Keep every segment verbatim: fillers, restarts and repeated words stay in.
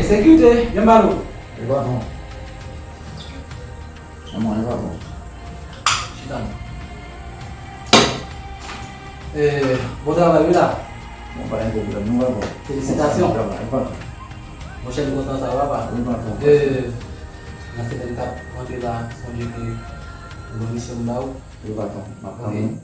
Sekirite, vin ba nou. Wi, patwon. Kòman, wi, patwon. Chita non. Eh, bon travay, wi, la. Bon, pa gen pwoblèm, non, patwon. Felisitasyon. Bon travay, wi, patwon. Monchè, nou kontan sa, wi, papa. Wi, patwon. Eh, nan semèn k ap rantre la, sonje ke nou gen yon misyon m ba ou. Wi, patwon. M ap tann ou.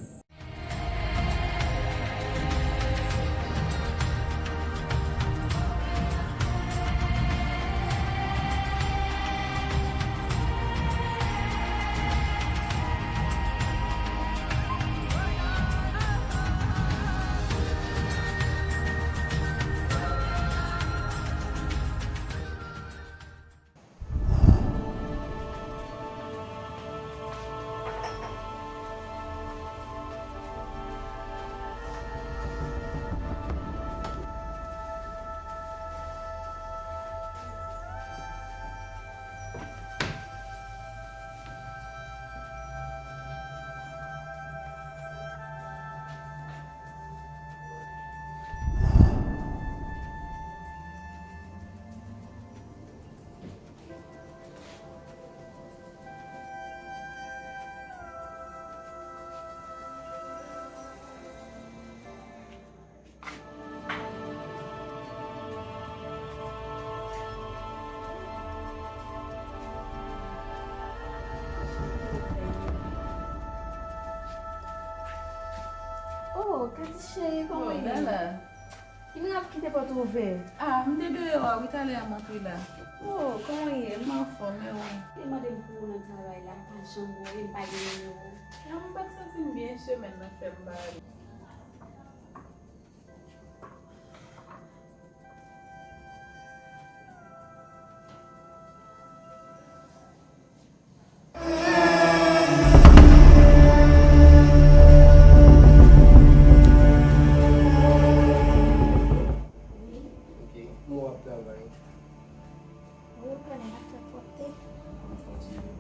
Oh, Katy cheri, kòman w ye? Ki miracle ki te pòt ou ouvè? Ah, m te deyò a wi, talè a m antre la. Oh, kòman w ye? M anfòm, e ou? Te mande m pou ou nan travay la, pa janm voye, m pa gen nimewo w. Non, m pa t santi m byen, semèn nan fè m pa ale. Ok, kòman w ap travay? Wi, ou konnen n ap fè pwòpte. Kontinye.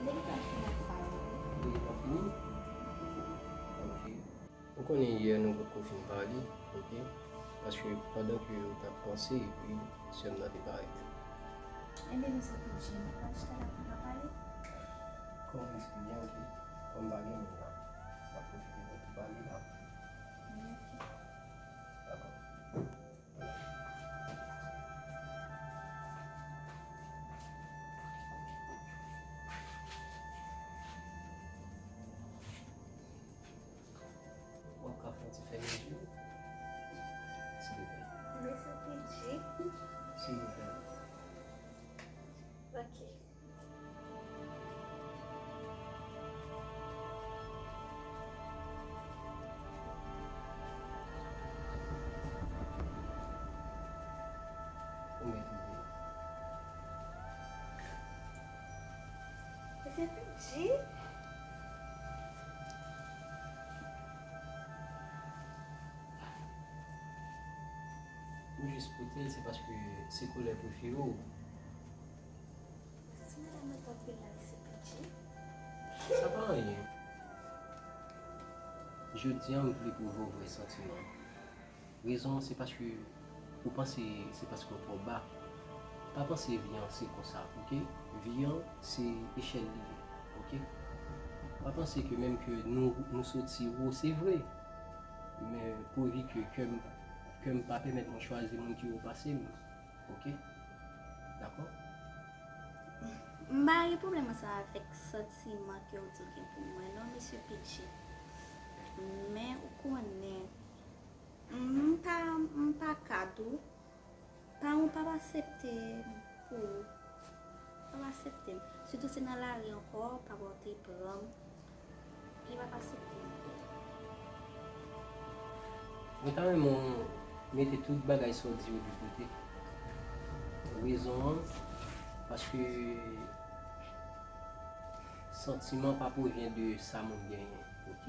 Depi w ap fini ak sa yo. Depi w ap fini? Ok. Ou konnen yè nou potko fin pale, ok? Paske pandan ke ou t ap panse, epi sè m nan te parèt. Ebyen, mesye Pidji, nou pral chita la pou n ka pale? Kòm w di byen, ok? Kòm pa gen moun la, m ap pwofite pou n tou pale la. Ok. Dakò. W ap ka fè yon ti fèmen je w, silvouplè? Mesye Pidji. Silvouplè. Ok. Ou mèt ouvri. Mesye Pidji. M jis pote l, se paske se koulè prefere w. Si madanm nan t ap vin la, mesye Pidji? Sa pa anyen. Jodi a, m vle pwouve w vrè santiman. Rezon an, se paske ou panse se paske w twò ba. Pa panse vi an se konsa, ok? Vi an, se echèl li ye, ok? Pa panse ke menm ke nou, nou soti wo, se vre. Men pouvi ke kè m, kè m pa pèmèt mwen chwazi moun ki wo pase m, ok? Dakò? M pa gen pwoblèm ansanm avèk santiman ke w di w gen pou mwen non, mesye Pidji. Men ou konnen, m pa, m pa kad ou. Paran w p ap aksepte m pou ou. P ap aksepte m. Sitou se nan lari ankò, papa w te pran m. Li p ap aksepte m. Mwen ta renmen w mete tout bagay sa w di yo de kote. Rezon an, paske santiman pa pwovyen de sa moun genyen, ok?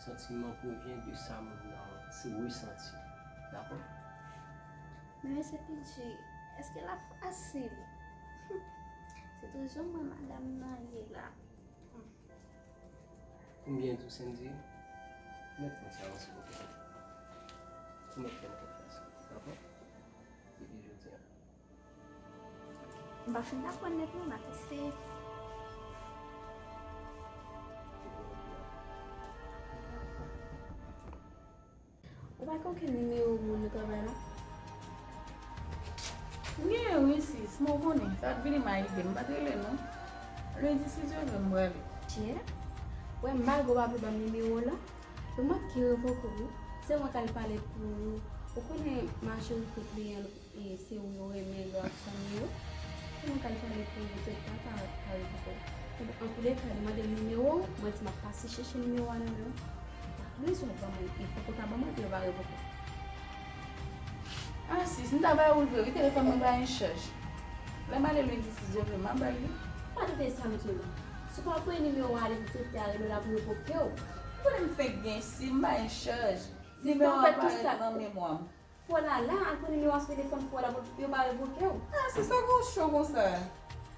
Santiman pwovyen de sa moun nan resanti. Dakò? Men mesye Pidji, èske l ap fasil? Se toujou mwen madanm nan ye la. Konbyen di w Sendy? Mèt fè sa, silvouplè. Ou mèt fè m konfyans, dakò? Depi jodi a. M pa fin aprann nèt non, m ap eseye. Ou pa gen okenn nimewo moun nan travay la? M genyen wi sis, men w konnen, sa t vini m a ide, m pa t rele non. Lendi si Dye vle m prale. Chè, wè malgre w pa vle ban m nimewo w lan, men mwen ki revoke w wi. Se mwen k al pale pou ou. Ou konnen majorite kliyan e se ou yo renmen, yo ap sonye yo. Si nou kal pale pou ou, se pa ka, ka revoke w. Antouleka, li mande m nimewo w, mwen di m ap pase chèche nimewo a nan men w. Lè w ban mwen, e fòk ou ta ban mwen, epi yo pa revoke w. Ah, sis, m ta bay ou l vre, wi, telefòn mwen pa an chaj. Lè m ale lendi, si Dye vle, m ap bay li. Pa tande sa m di w la. Si w pa voye nimewo w ale pou direktè a rele w, l ap revoke w. Ou konnen m fenk gen sim, m pa an chaj. Nimewo a parèt nan memwa m. Fò Lala, al pran nimewo a sou telefòn fò la pou yo pa revoke w. Ah, sista, gon cho konsa?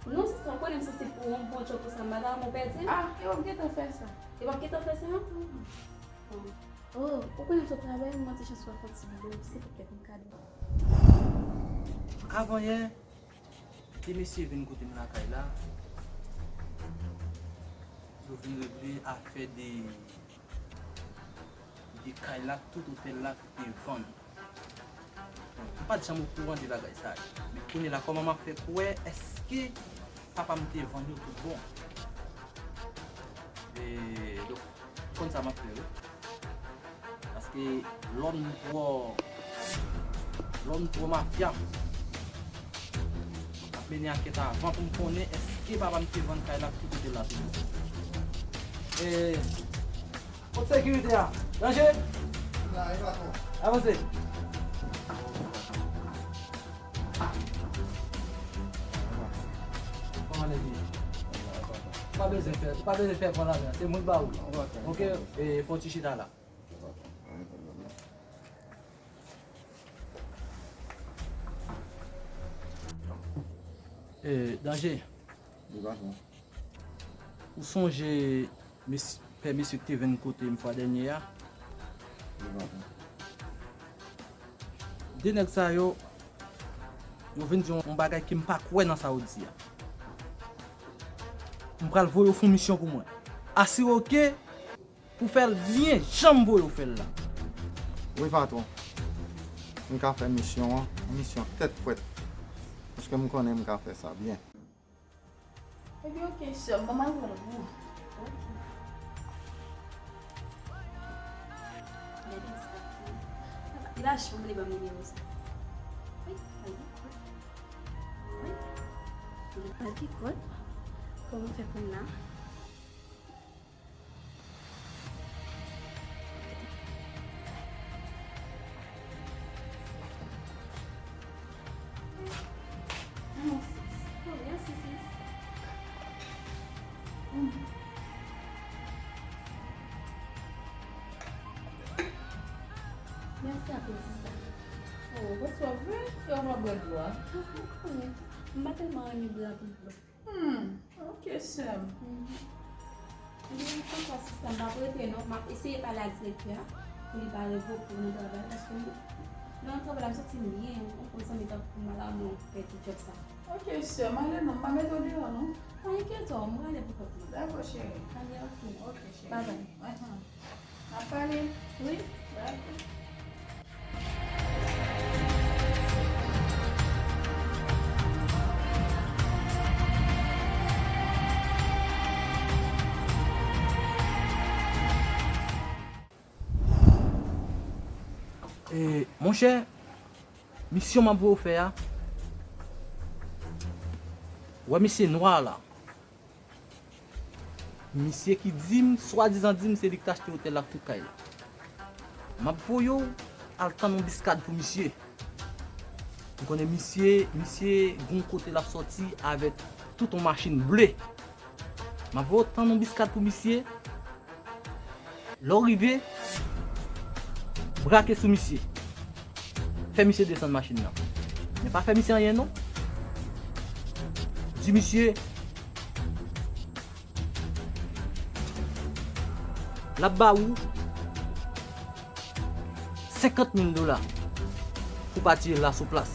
Non, sista, ou konnen m sanse pou yon bon djòb konsa, m pa ta renmen w pèdi l. Ah, e w ap gentan fè sa. E w ap gentan fè sa? Oh, ou konnen m sot travay, m manti chans w ap fè yon ti boulo, se poutèt m ka di. Avan yè, de mesye vin kote m lakay la, yo vin regle afè de, de kay la, tout otèl la ki te vann. M pa t janm okouran de bagay sa yo. Men kounye la, kòman m ap fè kwè, èske papa m te vann yo tout bon? E, donk, m konn sa m ap fè, wi. Paske lòm twò, lòm twò mafya. M ap mennen ankèt avan pou m konnen èske papa m te vann kay la ak tout otèl la tout bon. E, Kot sekirite a? Danje? La, e patwon. Avanse. Kòman nèg ye? Pa bezwen fè, pa bezwen fè pran lajan. Se mwen k ba ou. Ok, e, fò ti chita la. E, Danje. Wi, patwon. Ou sonje mes-, pè mesye ki te vin kote m fwa dènye a? Wi, patwon. De nèg sa yo, yo vin di yon, yon bagay ke m pa kwè nan sa yo di a. M pral voye yo fè yon misyon pou mwen. Asire w ke pou fè l byen jan m voye w fè l la. Wi, patwon. M ka fè misyon an, yon misyon tèt frèt. Paske m konnen m ka fè sa byen. Ebyen, ok, sè m, ban m al pran l pou ou. Ok. Gade sa. Li pa janm vle ban m nimewo sa. Wi, al gen kòd. Wi. Al gen kòd. Kòman fè pou m la? Mèsi, sis. Mèsi anpil, sista. Oh, bonswa, vre? Kè w pa bwè dlo a? Ou konnen, m pa tèlman renmen bwè anpil dlo. Hmm, ok, sè m. Mhm. Ebyen, konsa, sista, m p ap rete non. M ap eseye pale ak direktè a pou li pa revoke w nan travay, paske m, nan travay la, m santi m byen, ou konn zanmi tankou m la, mwen pèdi djòb sa. Ok, sè m, ale non, m pa mete w deyò non. Pa enkyete w, m prale pou kont mwen. Dakò, cheri. Ale, ok. Ok, cheri. Babay. Ahan. N ap pale? Wi. Dakò. E, monchè, misyon m ap voye w fè a, wè misye nwa la. Misye ki di m, swadizan di m, se li ki t achte otèl la ak tout kay la. M ap voye w al tann yon biskad pou misye. M konnen misye, misye gon kote l ap sòti avèk tout yon machin ble. M ap voye w tann yon biskad pou misye. Lè w rive, brake sou misye. Fè misye desann machin nan. Men pa fè misye anyen non. Di misye, l ap ba ou senkant mil dola pou pati la sou plas.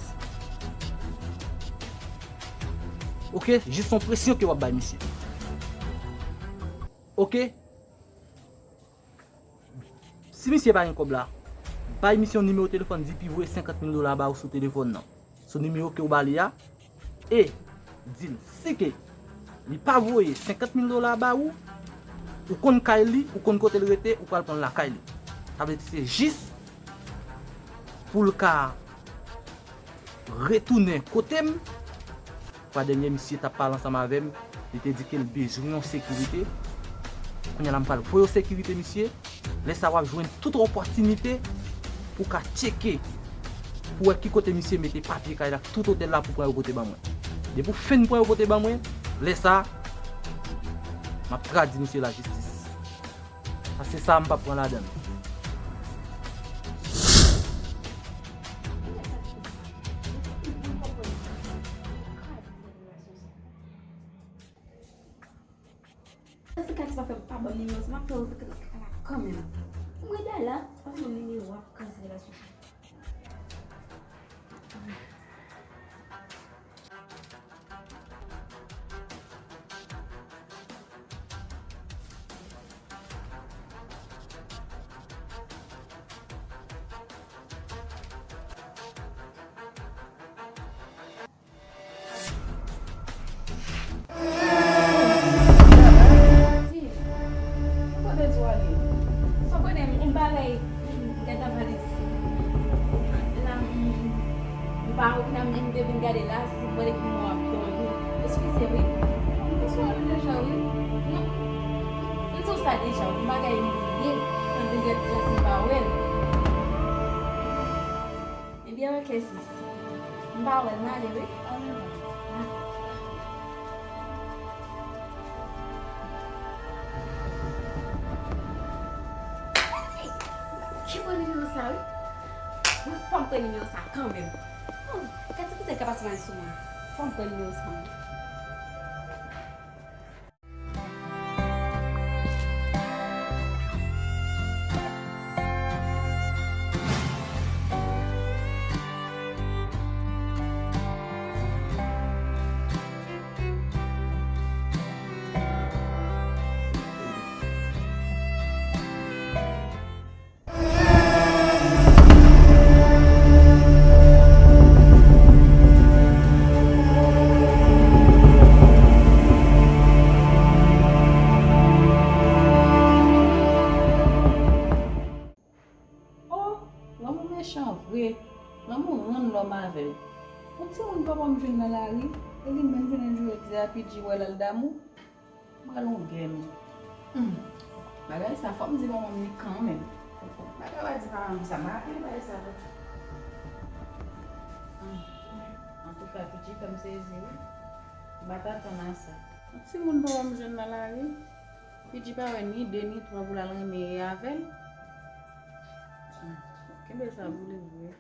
Oke, jis yon presyon ke w ap bay misye. Oke? Si misye pa gen kòb la, bay misye yon nimewo telefòn, di pou voye senkant mil dola ba ou sou telefòn nan. Sou nimewo ke w ba li a, e di l, si ke li pa voye senkant mil dola ba ou, ou konn kay li, ou konn kote l rete, ou pral pran l lakay li. Sa vle di se jis pou l ka retounen kote m. Fwa dènye misye t ap pale ansanm avè m, li te di ke l bezwen yon sekirite. Kounye a la m pral voye yon sekirite misye. Lè sa w ap jwenn tout opòtinite pou w ka tcheke, pou wè ki kote misye mete papye kay la, tout otèl la pou pran yo pote ban mwen. Depi w fin pran yo pote ban mwen, lè sa, m ap tradi misye lajistis. Paske sa a m p ap pran ladan l. Si Katy pa fè m pa ban l nimewo sa, m ap fè l rete nan kaka la kanmenm. Mwen dala, pa fè m ban m nimewo a pou kansè relasyon sa. Steve, kote w ale? Sa w konnen m, yon bagay m gade nan valiz. La, m, m pa wè, m te vin gade la, si m wè ki mò ap tonbe. Eskize, wi. M sou ale deja, wi. Non. M di w sa deja, yon bagay m bliye, m vin gade la, si m pa wè l. Ebyen, oke, sis. M pa wè l, m ale, wi. Ki pran nimewo sa, wi? Mwen fò m pran nimewo sa kanmenm. Oh, gade kisa l ka pase mal sou mwen. Fò m pran nimewo sa, wi. Oh, lanmou mechan vre. Lanmou rann lòm avèg. Yon timoun papa m jwenn nan lari, e li menm jounen jodi a, P J wè l al damou. M pral yon gè m. Hmm. Bagay sa, fò m di manman m li kanmenm. Bagay w a di manman m sa, m a rapele bagay sa tou. Hmm. Antouka, P J fè m sezi, wi. M pa t atann a sa. Yon timoun papa m jwenn nan lari, P J pa wè ni de ni twa pou l al renmen avè l. Hmm. Kenbe sa pou li vre.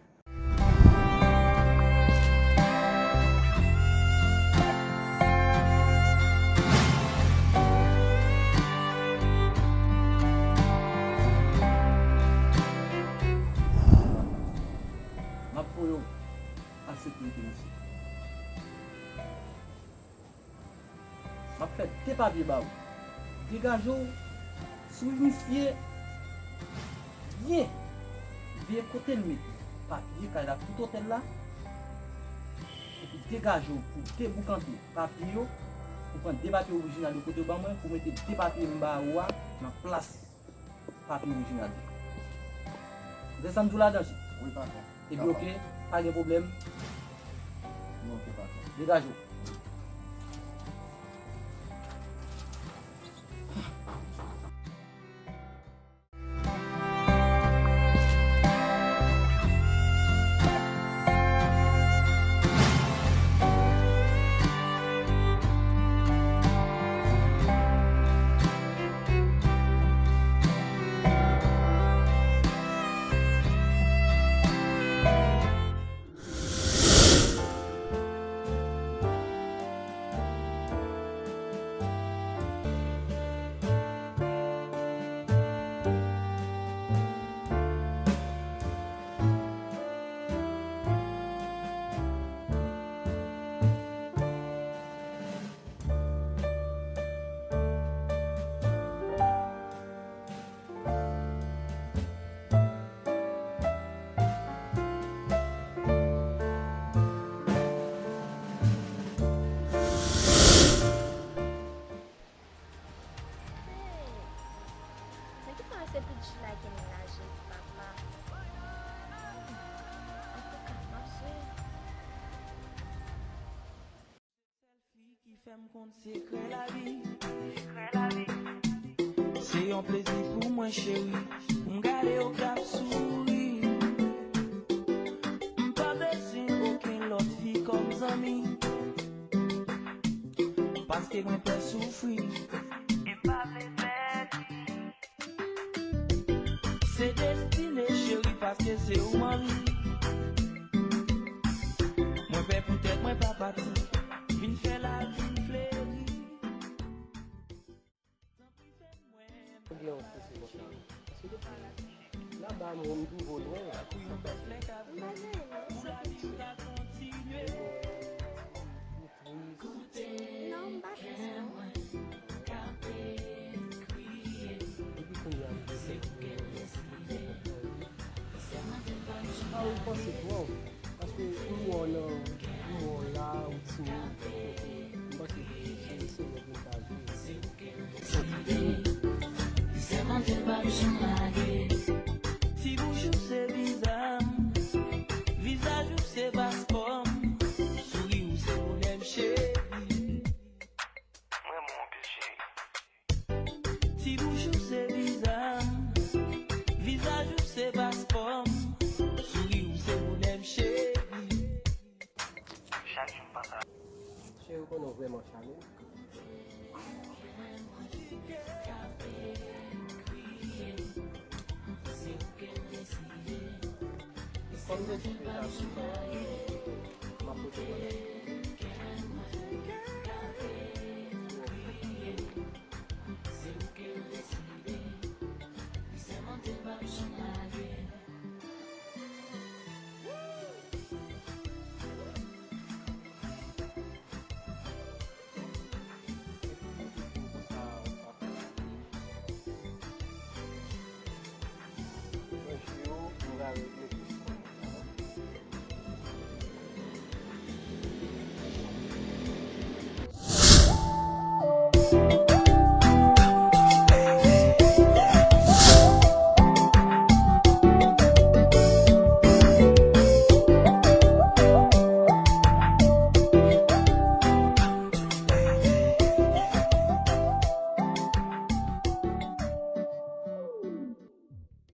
M ap voye w al sekirite, mesye. M ap fè de papye ba ou. Degaje w, swiv misye byen. Veye kote l met papye kay la, tout otèl la. Epi degaje w pou deboukante papye yo, pou pran de papye orijinal yo kote yo ban mwen, pou mete de papye m ba ou a nan plas papye orijinal yo. Ou wè sa m di w la, Danji? Wi, patwon. Epi, oke, pa gen pwoblèm. Wi, oke, patwon. Degaje w. M konn sekrè lavi. Se yon plezi pou mwen, cheri, pou m gade w k ap souri. M pa bezwen okenn lòt fi kòm zanmi, paske mwen pè soufri. E pa vle pèdi. Se destine, cheri, paske se ou m anvi. Mwen pè poutèt mwen pa pati, vin fè lavi m fleri. Tanpri fè m wè m. Ou gen yon strese konsa? Paske depi laba mwen, m twouve w lwen. Tankou yon bèf lè k ap gri, pou lavi m ka kontinye. Ou tris. Non, m pa tris, non. Depi kounye a, m te fè. Ah, ou panse twò. Paske m wè w nan, m wè w la, ou timid. M panse se, se lè pou m ta jwe. Ti boujou se viza m, vizaj ou se paspò m, souri ou se bonè m, cheri. Mwen renmen w anpil, cheri. Ti boujou se viza m, vizaj ou se paspò m, souri ou se bonè m, cheri. Chak jou m panse a. Cheri, ou konnen w vrèman chame m. Kòm deside ta sou mwen, m ap pote kòlè. Mwen jwe w, m prale.